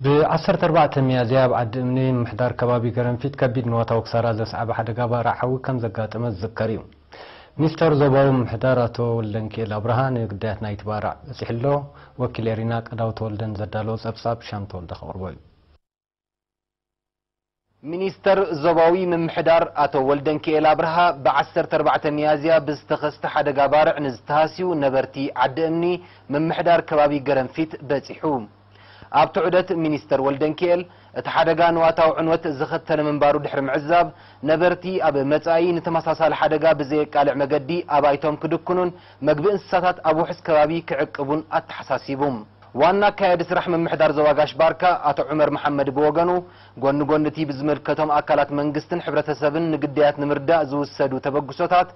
ብ ዓሰርተ ኣርባዕተ ሚያዝያ ኣብ ዓዲ እምኒ ምምሕዳር ከባቢ ገረንፊት ከቢድ ንዋታዊ ክሳራ ዘስዓበ ሓደጋ ባርዕ ሓዊ ከም ዘጋጠመ ዝዝከር እዩ። ሚኒስተር ዞባዊ ምምሕዳር ኣቶ ወልደንኪኤል ኣብርሃ ንግዳያት ናይቲ ባርዕ በጺሑ ኣሎ። ወኪል ኤሪና ቀዳው ተወልደ ንዘዳለዎ ጸብጻብ ሻም ተወልደ ከቕርቦ እዩ። ሚኒስተር ዞባዊ ምምሕዳር ኣቶ ወልደንኪኤል ኣብርሃ ብ ዓሰርተ ኣርባዕተ ሚያዝያ ብዝተኸስተ ሓደጋ ባርዕ ንዝተሃስዩ ነበርቲ ዓዲ እምኒ ምምሕዳር ከባቢ ገረንፊት በጺሑ። ኣብቲ ዑደት ሚኒስተር ወልደንኪኤል እቲ ሓደጋ ንዋታዊ ዕንወት ዘኸተለ ምንባሩ ድሕሪ ምዕዛብ፣ ነበርቲ ኣብ መጻኢ ንተመሳሳሊ ሓደጋ ብዘየቃልዕ መገዲ ኣባይቶም ክድኩኑን መግቢ እንስሳታት ኣብ ውሑስ ከባቢ ክዕቅቡን ኣተሓሳሲቡ። ዋና ኣካያዲ ስራሕ ምምሕዳር ዞባ ጋሽ ባርካ ኣቶ ዑመር መሓመድ ብወገኑ፣ ጎኒ ጎኒ እቲ ብዝምልከቶም ኣካላት መንግስትን ሕብረተሰብን ንግዳያት ንምርዳእ ዝውሰዱ ተበግሶታት፣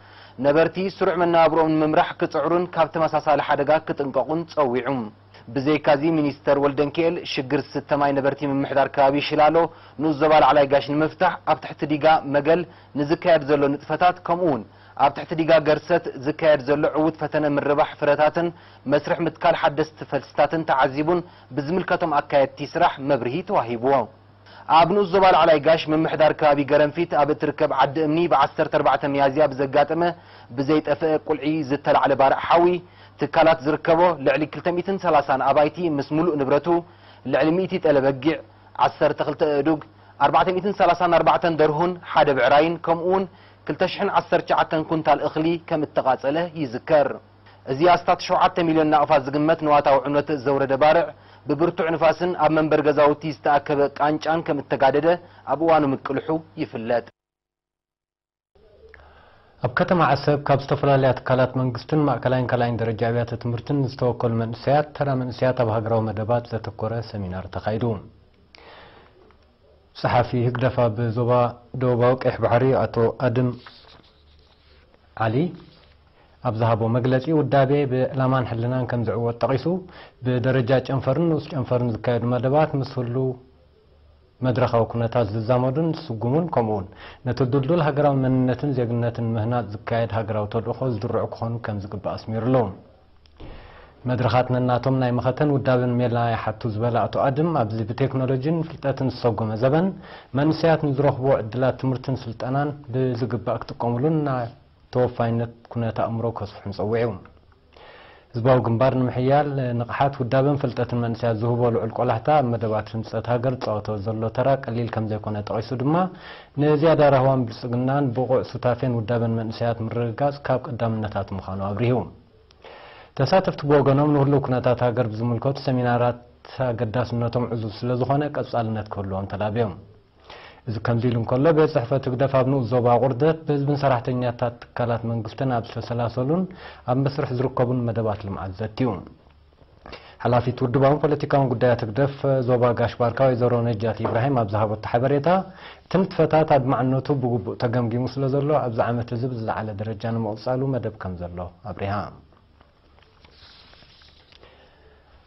ነበርቲ ስሩዕ መነባብሮኦም ንምምራሕ ክጽዕሩን ካብ ተመሳሳሊ ሓደጋ ክጥንቀቑን ጸዊዑ። ብዘይካዚ ሚኒስተር ወልደንኪኤል ሽግር ዝስተ ማይ ነበርቲ ምምሕዳር ከባቢ ሽላሎ ንኡስ ዞባ ላዕላይ ጋሽ ንምፍታሕ ኣብ ትሕቲ ዲጋ መገል ንዝካየድ ዘሎ ንጥፈታት ከምኡ እውን ኣብ ትሕቲ ዲጋ ገርሰት ዝካየድ ዘሎ ዕዉት ፈተነ ምርባሕ ፍረታትን መስርሕ ምትካል ሓደስቲ ፈልስታትን ተዓዚቡን ብዝምልከቶም ኣካየድቲ ስራሕ መብርሂ ተዋሂብዎ። ኣብ ንኡስ ዞባ ላዕላይ ጋሽ ምምሕዳር ከባቢ ገረንፊት ኣብ እትርከብ ዓዲ እምኒ ብ ዓሰርተ ኣርባዕተ ሚያዝያ ብዘጋጠመ ብዘይጠፍአ ቁልዒ ዝተላዕለ ባርዕ ሓዊ ትካላት ዝርከቦ ልዕሊ ክልተ ሚእትን ሰላሳን ኣባይቲ ምስ ሙሉእ ንብረቱ፣ ልዕሊ ሚእቲ ጠለ በጊዕ፣ ዓሰርተ ክልተ ኣእዱግ፣ ኣርባዕተ ሚእትን ሰላሳን ኣርባዕተን ደርሁን ሓደ ብዕራይን ከምኡውን ክልተ ሽሕን ዓሰርተ ትሽዓተን ኩንታል እኽሊ ከም እተቓጸለ ይዝከር። እዚ ኣስታት ሸውዓተ ሚልዮን ናቕፋ ዝግመት ንዋታዊ ዕንወት ዘውረደ ባርዕ፣ ብብርቱዕ ንፋስን ኣብ መንበሪ ገዛውቲ ዝተኣከበ ቃንጫን ከም እተጋደደ ኣብ እዋኑ ምቅልሑ ይፍለጥ። ኣብ ከተማ ዓሰብ ካብ ዝተፈላለያ ትካላት መንግስትን ማእከላይን ካልኣይን ደረጃ ኣብያተ ትምህርትን ዝተወከሉ መንእሰያት፣ ተራ መንእሰያት ኣብ ሃገራዊ መደባት ዘተኮረ ሰሚናር ተኻይዱ። ጸሓፊ ህግደፍ ኣብ ዞባ ደቡባዊ ቀይሕ ባሕሪ ኣቶ ኣድም ዓሊ ኣብ ዝሃቦ መግለጺ፣ ውዳቤ ብዕላማን ሕልናን ከም ዝዕወት ጠቒሱ፣ ብደረጃ ጨንፈርን ንኡስ ጨንፈርን ዝካየዱ መደባት ምስ ህሉው መድረኻዊ ኩነታት ዝዛመዱን ዝስጉሙን፣ ከምኡውን ነቲ ድልዱል ሃገራዊ መንነትን ዜግነትን ምህናጽ ዝካየድ ሃገራዊ ተልእኾ ዝድርዑ ክኾኑ ከም ዝግባእ ኣስሚሩሉ። መድረኻት ነናቶም ናይ መኸተን ውዳበን ሜላ ይሓቱ ዝበለ ኣቶ ኣድም፣ ኣብዚ ብቴክኖሎጂን ፍልጠትን ዝሰጎመ ዘበን፣ መንእሰያት ንዝረኽብዎ ዕድላት ትምህርትን ስልጠናን ብዝግባእ ክጥቀሙሉን ናይ ተወፋይነት ኩነተ ኣእምሮ ከስፍሑን ጸዊዑ። ህዝባዊ ግንባር ንምሕያል ንቕሓት ውዳበን ፍልጠትን መንእሰያት ዝህቦ ልዑል ቆላሕታ ኣብ መደባት ህንጸት ሃገር ዝጻወቶ ዘሎ ተራ ቀሊል ከም ዘይኮነ ጠቒሱ ድማ፣ ንዝያዳ ራህዋን ብልጽግናን ብቑዕ ሱታፌን ውዳበን መንእሰያት ምርግጋጽ ካብ ቀዳምነታት ምዃኑ ኣብሪሁ። ተሳተፍቲ ብወገኖም ንህሉው ኩነታት ሃገር ብዝምልከቱ ሰሚናራት ኣገዳስነቶም ዕዙዝ ስለ ዝኾነ ቀጻልነት ክህልዎም ተላብዮም። እዚ ከምዚ ኢሉ እንከሎ፣ ቤት ጽሕፈት ህግደፍ ኣብ ንኡስ ዞባ ቁርደት ብህዝብን ሰራሕተኛታት ትካላት መንግስትን ኣብ ዝተሰላሰሉን ኣብ መስርሕ ዝርከቡን መደባት ልምዓት ዘትዩ። ሓላፊት ውድባውን ፖለቲካውን ጉዳያት ህግደፍ ዞባ ጋሽ ባርካ ወይዘሮ ነጃት ኢብራሂም ኣብ ዝሃበቶ ሓበሬታ፣ እቲ ንጥፈታት ኣድማዕነቱ ብግቡእ ተገምጊሙ ስለ ዘሎ፣ ኣብዚ ዓመት እዚ ብዝለዓለ ደረጃ ንምቕጻሉ መደብ ከም ዘሎ ኣብሪሃ።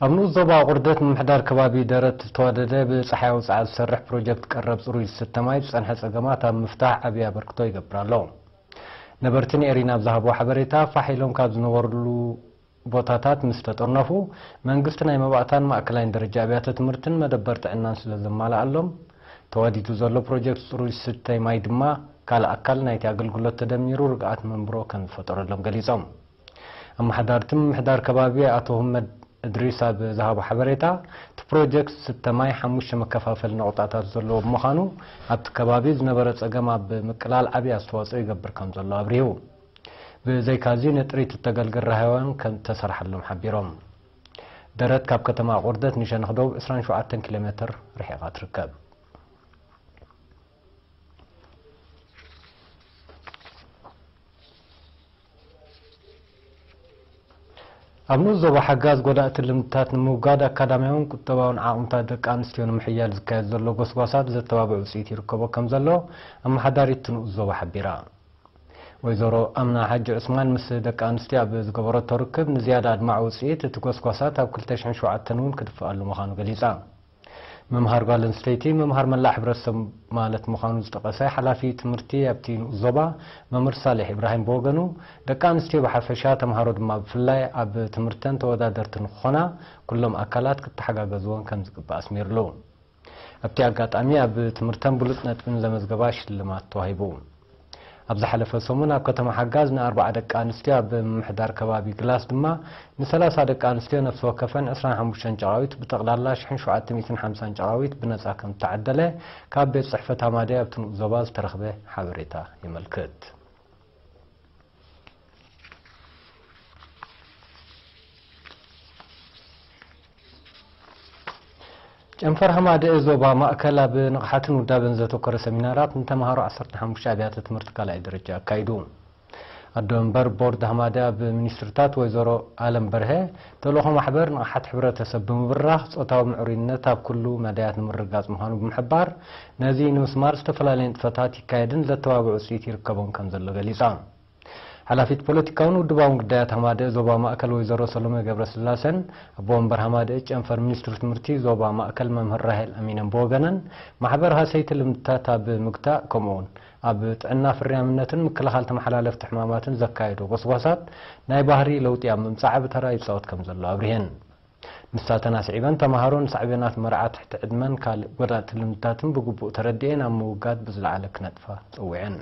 ኣብ ንኡስ ዞባ ቁርደት ምምሕዳር ከባቢ ደረት ዝተዋደደ ብጸሓያዊ ጸዓት ዝሰርሕ ፕሮጀክት ቀረብ ጽሩይ ዝስተ ማይ ዝጸንሐ ጸገማት ኣብ ምፍታሕ ዓብዪ ኣበርክቶ ይገብር ኣሎ። ነበርቲ ንኤሪና ኣብ ዝሃብዎ ሓበሬታ፣ ፋሕ ኢሎም ካብ ዝነበርሉ ቦታታት ምስ ተጠርነፉ፣ መንግስቲ ናይ መባእታን ማእከላይን ደረጃ ኣብያተ ትምህርትን መደበር ጥዕናን ስለ ዘማልኣሎም፣ ተዋዲዱ ዘሎ ፕሮጀክት ጽሩይ ዝስተይ ማይ ድማ ካልእ ኣካል ናይቲ ኣገልግሎት ተደሚሩ ርግኣት መንብሮ ከም ዝፈጠረሎም ገሊጾም። ኣመሓዳርቲ ምምሕዳር ከባቢ ኣቶ ሁመድ እድሪስ ኣብ ዝሃቦ ሓበሬታ፣ እቲ ፕሮጀክት ዝስተ ማይ ሓሙሽተ መከፋፈሊ ነቑጣታት ዘለዎ ብምዃኑ፣ ኣብቲ ከባቢ ዝነበረ ጸገም ኣብ ምቅላል ዓብዪ ኣስተዋጽኦ ይገብር ከም ዘሎ ኣብሪሁ። ብዘይካዚ፣ ንጥሪት እተገልግል ራህዋን ከም እተሰርሓሎም ሓቢሮም። ደረት ካብ ከተማ ቁርደት ንሸነኽ ደቡብ ዕስራን ሸውዓተን ኪሎ ሜትር ርሒቓ ትርከብ። ኣብ ንኡስ ዞባ ሓጋዝ ጎዳእቲ ልምድታት ንምውጋድ ኣካዳሚያውን ቁጠባውን ዓቕምታት ደቂ ኣንስትዮ ንምሕያል ዝካየድ ዘሎ ጎስጓሳት ዘተባብዕ ውፅኢት ይርከቦ ከም ዘሎ ኣመሓዳሪት እቲ ንኡስ ዞባ ሓቢራ። ወይዘሮ ኣምና ሓጂ ዑስማን ምስ ደቂ ኣንስትዮ ኣብ ዝገበረቶ ርክብ፣ ንዝያዳ ኣድማዒ ውፅኢት እቲ ጎስጓሳት ኣብ ክልተ ሽሕን ሸውዓተን እውን ክድፍኣሉ ምዃኑ ገሊጻ። ምምሃር ጓል ኣንስተይቲ ምምሃር መላእ ሕብረተሰብ ማለት ምዃኑ ዝጠቐሰ ሓላፊ ትምህርቲ ኣብቲ ንኡስ ዞባ መምህር ሳሌሕ ኢብራሂም ብወገኑ፣ ደቂ ኣንስትዮ ብሓፈሻ፣ ተምሃሮ ድማ ብፍላይ ኣብ ትምህርተን ተወዳደርቲ ንክኾና ኩሎም ኣካላት ክተሓጋገዝዎን ከም ዝግባእ ኣስሚርሉ። ኣብቲ ኣጋጣሚ ኣብ ትምህርተን ብሉጽ ነጥቢ ንዘመዝገባ ሽልማት ተዋሂቡ። ኣብ ዝሓለፈ ሰሙን ኣብ ከተማ ሓጋዝ ንኣርባዓ ደቂ ኣንስትዮ፣ ኣብ ምምሕዳር ከባቢ ግላስ ድማ ንሰላሳ ደቂ ኣንስትዮ ነፍሲ ወከፈን ዕስራን ሓሙሽተን ጨቓዊት፣ ብጠቕላላ ሽሕን ሸውዓተ ሚእትን ሓምሳን ጨቓዊት ብነጻ ከም ዝተዓደለ ካብ ቤት ጽሕፈት ሃማደኤ ኣብቲ ንኡስ ዞባ ዝተረኽበ ሓበሬታ የመልክት። ጨንፈር ሃማደኤ ዞባ ማእከል ኣብ ንቕሓትን ውዳበን ዘተኮረ ሰሚናራት ንተምሃሮ ዓሰርተ ሓሙሽተ ኣብያተ ትምህርቲ ካልኣይ ደረጃ ኣካይዱ። ኣዶ መንበር ቦርድ ሃማደኤ ኣብ ሚኒስትርታት ወይዘሮ ኣለም በርሀ፣ ተልእኾ ማሕበር ንቕሓት ሕብረተሰብ ብምብራኽ ጾታዊ ምዕሩይነት ኣብ ኩሉ መዳያት ንምርግጋጽ ምዃኑ ብምሕባር፣ ነዚ ንምስማር ዝተፈላለየ ንጥፈታት ይካየድን ዘተባብዕ ውጽኢት ይርከቦን ከም ዘሎ ገሊጻ። ሓላፊት ፖለቲካውን ውድባውን ጉዳያት ሃማደኤ ዞባ ማእከል ወይዘሮ ሰሎሜ ገብረስላሰን፣ ኣቦ ወንበር ሃማደኤ ጨንፈር ሚኒስትሪ ትምህርቲ ዞባ ማእከል መምህር ራሄል ኣሚነን ብወገነን፣ ማሕበር ሃሰይቲ ልምድታት ኣብ ምግታእ፣ ከምኡውን ኣብ ጥዕና ፍርያምነትን ምክልኻል ተመሓላለፍቲ ሕማማትን ዘካየዶ ጎስጓሳት ናይ ባህሪ ለውጢ ኣብ ምምጻእ ዓቢ ተራ ይጻወት ከም ዘሎ ኣብሪሀን። ንሳተን ኣስዒበን፣ ተምሃሮ ንሳዕቤናት መርዓ ትሕቲ ዕድመን ካልእ ጎዳእቲ ልምድታትን ብግቡእ ተረዲኤን ኣብ ምውጋድ ብዝለዓለ ክነጥፋ ጸዊዐን።